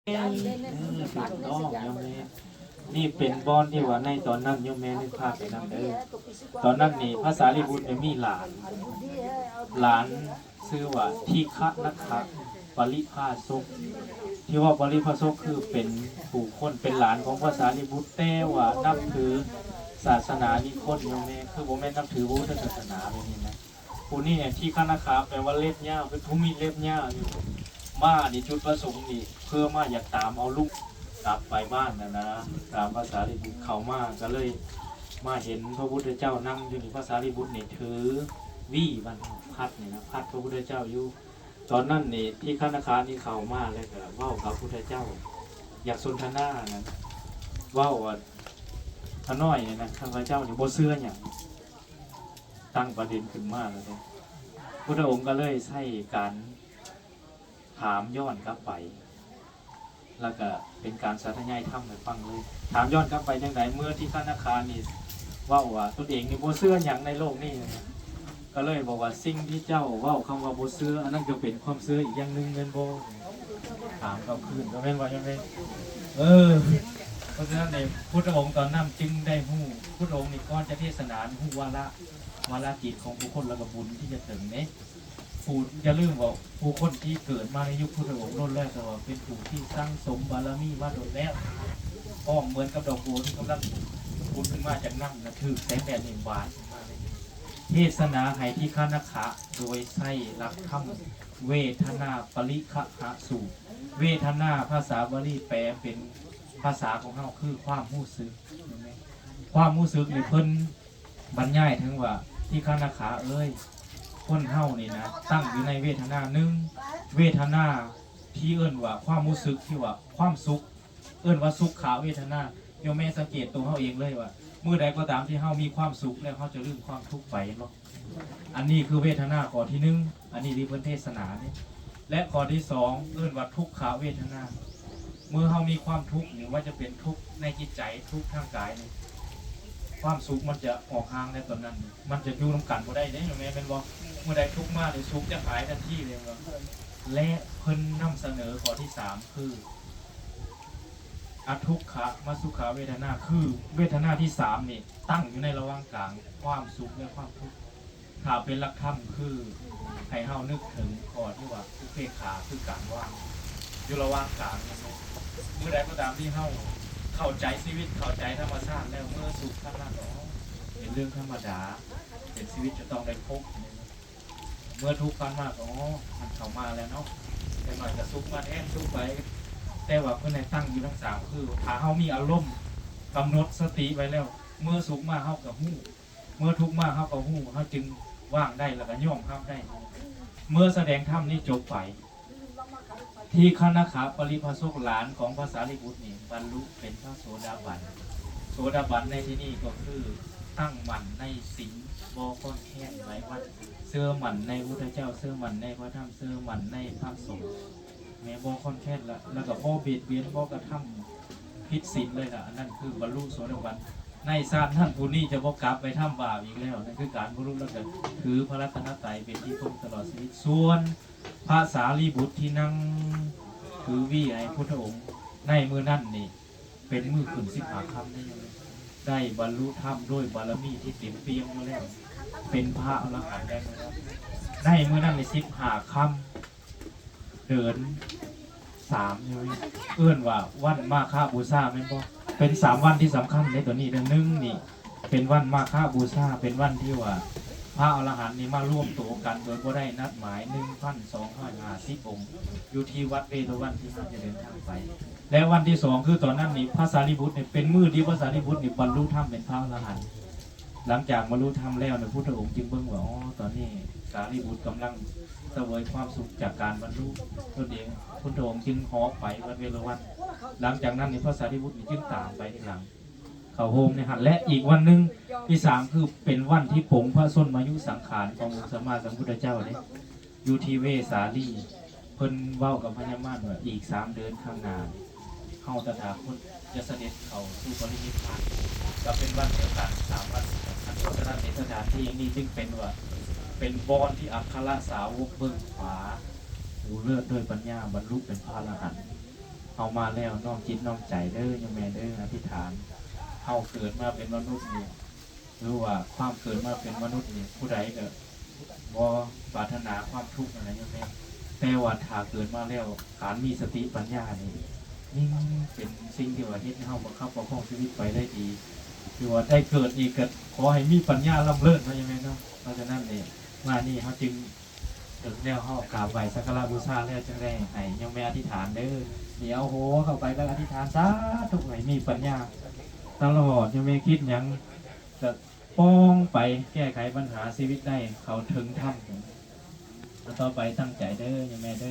ເອີ ຖືກຕ້ອງໂຍມແມ່. ນີ້ເປັນບ່ອນທີ່ວ່າໃນຕອນນັ້ນ ໂຍມແມ່ນຶກພາບໄປນຳເດີ. ຕອນນັ້ນນີ້ພະສາລີບຸດນີ້ມີຫຼານ, ຫຼານຊື່ວ່າທິຄະນະຄະປະລິພາສົກ. ທີ່ວ່າປະລິພາສົກຄືເປັນບຸກຄົນ ເປັນຫຼານຂອງພະສາລີບຸດ ແຕ່ວ່ານັບຖືສາສະໜານິຄົນ ໂຍມແມ່, ຄືບໍ່ແມ່ນນັບຖືພຸດທະສາສະໜາແບບນີ້ນະ. ຜູ້ນີ້ທິຄະນະຄະ ແປວ່າເລັບຍາວ, ເປັນຜູ້ມີເລັບຍາວຢູ່. ມານີ້ຈຸດປະສົງນີ້ ເພື່ອມາຢາກຕາມເອົາລູກກັບໄປບ້ານຫັ້ນນະ, ຕາມພະສາລີບຸດເຂົ້າມາ ກໍເລີຍມາເຫັນພະພຸດທະເຈົ້ານັ່ງຢູ່ນີ້. ພະສາລີບຸດນີ້ຖືຫວີ້ ບາດພັດນີ້ນະ ພັດພະພຸດທະເຈົ້າຢູ່. ຕອນນັ້ນນີ້ທິຄະນະຄະນີ້ເຂົ້າມາ ແລ້ວກໍເວົ້າກັບພຸດທະເຈົ້າ ຢາກສົນທະນານັ້ນ ເວົ້າວ່າ ຂ້ານ້ອຍນີ້ນະ ຂ້າພະເຈົ້ານີ້ບໍ່ເຊື່ອຫຍັງ. ຕັ້ງປະເດັນຂຶ້ນມາແລ້ວເດ້ ພຸດທະອົງກໍເລີຍໃຊ້ການຖາມຍ້ອນກັບໄປ ແລ້ວກໍເປັນການສາທະຍາຍທຳໃຫ້ຟັງເລີຍ. ຖາມຍ້ອນກັບໄປຈັ່ງໃດ? ເມື່ອທີ່ຄະນະຄານີ້ເວົ້າວ່າຕົນເອງນີ້ບໍ່ເຊື່ອຫຍັງໃນໂລກນີ້ນະ ກໍເລີຍບອກວ່າ ສິ່ງທີ່ເຈົ້າເວົ້າຄຳວ່າບໍ່ເຊື່ອ ອັນນັ້ນກໍເປັນຄວາມເຊື່ອອີກຢ່າງໜຶ່ງແມ່ນບໍ່? ຖາມກັບຄືນ ກໍແມ່ນວ່າຫຍັງເດ້? ເອີ ເພາະສະນັ້ນເດ ພຸດທະອົງຕອນນັ້ນຈຶ່ງໄດ້ຮູ້ ພຸດທະອົງນີ້ກ່ອນຈະເທດສະໜາຮູ້ວາລະ ວາລະຈິດຂອງບຸກຄົນ ແລ້ວກໍບຸນທີ່ຈະເຖິງເດ້. ຜູ້ ຢ່າລືມວ່າຜູ້ຄົນທີ່ເກີດມາໃນຍຸກພຸດທະອົງລ້ວນແລ້ວແຕ່ວ່າເປັນຜູ້ທີ່ສັ່ງສົມບາລະມີມາດົນແລ້ວ ພ້ອມເໝືອນກັບດອກໂບທີ່ກຳລັງຜຸດຂຶ້ນມາຈາກນ້ຳນະ ຖືກແສງແດດນີ້ບານຂຶ້ນມາເລີຍ. ເທດສະໜາໃຫ້ທິຄະນະຄະ ໂດຍໃຊ້ຫຼັກທຳເວທະນາປະລິຄະຫະສູດ. ເວທະນາພາສາບາລີແປເປັນພາສາຂອງເຮົາຄືຄວາມຮູ້ສຶກ. ຄວາມຮູ້ສຶກນີ້ເພິ່ນບັນຍາຍເຖິງວ່າ ທິຄະນະຄະເອີຍ ຄົນເຮົານີ້ນະ ຕັ້ງຢູ່ໃນເວທະນາໜຶ່ງ ເວທະນາທີ່ເອີ້ນວ່າຄວາມຮູ້ສຶກທີ່ວ່າຄວາມສຸກ ເອີ້ນວ່າສຸຂະເວທະນາ. ໂຍມແມ່ສັງເກດຕົວເຮົາເອງເລີຍວ່າ ມື້ໃດກໍຕາມທີ່ເຮົາມີຄວາມສຸກແລ້ວ ເຮົາຈະລືມຄວາມທຸກໄປ ເຫັນບໍ່? ອັນນີ້ຄືເວທະນາຂໍ້ທີໜຶ່ງ ອັນນີ້ທີ່ເພິ່ນເທດສະໜານີ້. ແລະ ຂໍ້ທີສອງ ເອີ້ນວ່າທຸກຂະເວທະນາ. ເມື່ອເຮົາມີຄວາມທຸກ ຫຼືວ່າຈະເປັນທຸກໃນຈິດໃຈ ທຸກທາງກາຍນີ້ ຄວາມສຸກມັນຈະອອກຫ່າງໃນຕອນນັ້ນ ມັນຈະຢູ່ນຳກັນບໍ່ໄດ້ເດ້ ໂຍມແມ່ ແມ່ນບໍ່? ເມື່ອໃດທຸກມານີ້ ສຸກຈະຫາຍທັນທີເລີຍ ແມ່ນບໍ່? ແລະ ເພິ່ນນຳສະເໜີຂໍ້ທີສາມ ຄື ອະທຸກຂະມະສຸຂະເວທະນາ ຄືເວທະນາທີສາມນີ້ ຕັ້ງຢູ່ໃນລະຫວ່າງກາງຄວາມສຸກ ແລະ ຄວາມທຸກ. ຖ້າເປັນຫຼັກທຳຄື ໃຫ້ເຮົານຶກເຖິງຂໍ້ທີ່ວ່າອຸເບກຂາ ຄືການວາງ ຢູ່ລະຫວ່າງກາງນັ້ນເອງ. ເມື່ອໃດກໍຕາມທີ່ເຮົາເຂົ້າໃຈຊີວິດ ເຂົ້າໃຈທຳມະຊາດແລ້ວ ເມື່ອສຸກຜ່ານມາກໍເປັນເລື່ອງທຳມະດາ ເປັນຊີວິດຈະຕ້ອງໄດ້ພົບ. ເມື່ອທຸກຜ່ານມາກໍ ອໍ ມັນເຂົ້າມາແລ້ວເນາະ ຢ່າງໜ້ອຍກໍສຸກມາແທນ ສຸກໄປ. ແຕ່ວ່າເພິ່ນໃຫ້ຕັ້ງຢູ່ທັງສາມ ຄື ຖ້າເຮົາມີອາລົມກຳນົດສະຕິໄວ້ແລ້ວ ເມື່ອສຸກມາເຮົາກໍຮູ້ ເມື່ອທຸກມາເຮົາກໍຮູ້ ເຮົາຈຶ່ງວາງໄດ້ ແລ້ວກໍຍອມຮັບໄດ້. ເມື່ອສະແດງທຳນີ້ຈົບໄປ ທີຄະນະຄະປະລິພາສົກ ຫຼານຂອງພະສາລີບຸດນີ້ ບັນລຸເປັນພະໂສດາບັນ. ໂສດາບັນໃນທີ່ນີ້ກໍຄືຕັ້ງໝັ້ນໃນສິນ ບໍ່ຄອນແຄນໄຫວວັ່ນ ເຊື່ອໝັ້ນໃນພຸດທະເຈົ້າ ເຊື່ອໝັ້ນໃນພະທຳ ເຊື່ອໝັ້ນໃນພະສົງ ແມ່ນບໍ່ຄອນແຄນ ແລ້ວ ແລ້ວກໍບໍ່ບຽດບຽນ ບໍ່ກະທຳຜິດສິນເລີຍລະ. ອັນນັ້ນຄືບັນລຸໂສດາບັນ. ໃນຊາດນັ້ນຜູ້ນີ້ຈະບໍ່ກັບໄປທຳບາບອີກແລ້ວ. ນັ້ນຄືການບັນລຸ ແລ້ວກໍຖືພະລັດຕະນະໄຕເປັນທີ່ເພິ່ງຕະຫຼອດຊີວິດ. ສ່ວນພະສາລີບຸດທີ່ນັ່ງຖືຫວີໃຫ້ພຸດທະອົງໃນມື້ນັ້ນນີ້ ເປັນມື້ຂຶ້ນສິບຫ້າຄ່ຳ ໄດ້ບັນລຸທຳດ້ວຍບາລະມີທີ່ເຕັມປ່ຽມຢູ່ແລ້ວ ເປັນພະອະລະຫັນແລ້ວ. ໃນມື້ນັ້ນນີ້ສິບຫ້າຄ່ຳ ເດືອນສາມ ເອີ້ນວ່າວັນມາຄະບູຊາແມ່ນບໍ່? ເປັນສາມວັນທີ່ສຳຄັນໃນໂຕນີ້ເດີ. ໜຶ່ງນີ້ເປັນວັນມາຄະບູຊາ ເປັນວັນທີ່ວ່າພະອະລະຫັນນີ້ມາລວມໂຕກັນໂດຍບໍ່ໄດ້ນັດໝາຍ ໜຶ່ງພັນສອງຮ້ອຍຫ້າສິບອົງ ຢູ່ທີ່ວັດເວໂລວັນທີ່ເຮົາຈະເດີນທາງໄປ. ແລະ ວັນທີສອງ ຄືຕອນນັ້ນນີ້ພະສາລີບຸດນີ້ ເປັນມື້ທີ່ພະສາລີບຸດນີ້ບັນລຸທຳເປັນພະອະລະຫັນ. ຫຼັງຈາກບັນລຸທຳແລ້ວນະ ພຸດທະອົງຈຶ່ງເບິ່ງວ່າ ອໍ ຕອນນີ້ສາລີບຸດກຳລັງສະເຫວີຍຄວາມສຸກຈາກການບັນລຸຕົນເອງ. ພຸດທະອົງຈຶ່ງເຫາະໄປວັດເວໂລວັນ. ຫຼັງຈາກນັ້ນນີ້ພະສາລີບຸດນີ້ຈຶ່ງຕາມໄປທີຫຼັງ ເຂົ້າໂຮມໃນຫັ້ນ. ແລະ ອີກວັນໜຶ່ງ ທີສາມ ຄືເປັນວັນທີ່ປົງພະຊົນມາຍຸສັງຂານຂອງອົງສຳມາສຳພຸດທະເຈົ້າເດ້ ຢູ່ທີ່ເວສາລີ. ເພິ່ນເວົ້າກັບພະຍາມານວ່າ ອີກສາມເດືອນຂ້າງໜ້າ ເຮົາຕະຖາຄົດຈະສະເດັດເຂົ້າສູ່ປະລິນິບພານ ກໍເປັນວັນດຽວກັນ ສາມວັນ. ເພາະສະນັ້ນ ໃນສະຖານທີ່ແຫ່ງນີ້ຈຶ່ງເປັນວ່າ ເປັນບ່ອນທີ່ອັກຄະລະສາວົກເບິ່ງຂວາ ຮູ້ເລີດດ້ວຍປັນຍາ ບັນລຸເປັນພະອະລະຫັນ. ເຮົາມາແລ້ວນ້ອມຈິດນ້ອມໃຈເດີໂຍມແມ່ເດີ ອະທິຖານ. ເຮົາເກີດມາເປັນມະນຸດນີ້ ຫຼືວ່າຄວາມເກີດມາເປັນມະນຸດນີ້ ຜູ້ໃດກໍບໍ່ປາດຖະໜາຄວາມທຸກຫັ້ນນະໂຍມແມ່. ແຕ່ວ່າຖ້າເກີດມາແລ້ວ ການມີສະຕິປັນຍານີ້ ຍິ່ງເປັນສິ່ງທີ່ວ່າເຮັດໃຫ້ເຮົາປະຄັບປະຄອງຊີວິດໄປໄດ້ດີ. ຄືວ່າໄດ້ເກີດນີ້ກໍຂໍໃຫ້ມີປັນຍາລ້ຳເລີດເນາະໂຍມແມ່ເນາະ. ເພາະສະນັ້ນນີ້ ມານີ້ເຮົາຈຶ່ງ ເຖິງແລ້ວເຮົາກາບໄຫວ້ສັກກາລະບູຊາແລ້ວ ຈຶ່ງໄດ້ໃຫ້ໂຍມແມ່ອະທິຖານເດີ. ດຽວຫົວເຂົ້າໄປແລ້ວອະທິຖານ ສາທຸ ໃຫ້ມີປັນຍາຕະຫຼອດ. ໂຍມແມ່ຄິດຫຍັງກະປ່ອງໄປ ແກ້ໄຂບັນຫາຊີວິດໄດ້ ເຂົ້າເຖິງທຳ. ຕໍ່ໄປຕັ້ງໃຈເດີໂຍມແມ່ເດີ.